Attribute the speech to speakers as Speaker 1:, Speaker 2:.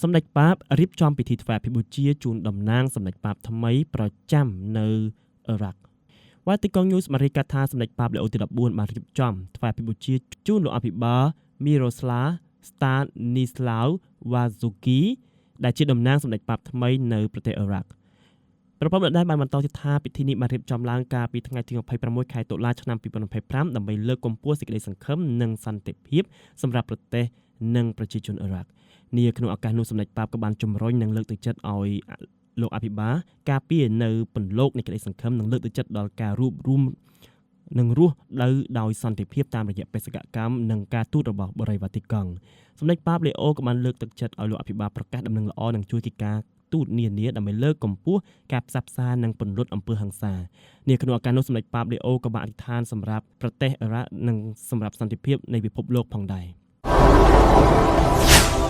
Speaker 1: សម្ដេចប៉ាបរៀបចំពិធីថ្វាយអភិបូជាជូនតំណាងសម្ដេចប៉ាបថ្មីប្រចាំនៅអ៊ីរ៉ាក់វ៉ាទីកុងញូសបានរាយការណ៍ថាសម្ដេចប៉ាបលេអូទី14បានរៀបចំថ្វាយអភិបូជាជូនលោកអភិបាលមីរ៉ូស្លាស្តានីស្លាវវ៉ាហ្ស៊ូគីដែលជាតំណាងសម្ដេចប៉ាបថ្មីនៅប្រទេសអ៊ីរ៉ាក់ប្រពន្ធដដែលបានបន្តទៀតថាពិធីនេះបានរៀបចំឡើងកាលពីថ្ងៃទី26ខែតុលាឆ្នាំ2025ដើម្បីលើកកម្ពស់សេចក្តីសង្ឃឹមនិងសន្តិភាពសម្រាប់ប្រទេសនិងប្រជាជនអ៊ីរ៉ាក់នាក្នុងឱកាសនោះសម្ដេចប៉ាបក៏បានជំរុញនិងលើកទឹកចិត្តឲ្យលោកអភិបាលការពារនៅពន្លកនៃក្តីសង្ឃឹមនិងលើកទឹកចិត្តដល់ការរួបរួមនិងរស់នៅដោយសន្តិភាពតាមរយៈបេសកកម្មនិងការទូតរបស់បរិវ៉ាទីកង់សម្ដេចប៉ាបលេអូក៏បានលើកទឹកចិត្តឲ្យលោកអភិបាលប្រកាសដំណឹងល្អនិងជួយកិច្ចការទូតនានាដើម្បីលើកកម្ពស់ការផ្សះផ្សានិងពន្លត់អំពើហិង្សានាក្នុងឱកាសនោះសម្ដេចប៉ាបលេអូក៏បានអធិដ្ឋានសម្រាប់ប្រទេសអ៊ីរ៉ាក់និងសម្រាប់សន្តិភាពនៃពិភពលោកផងដែរ។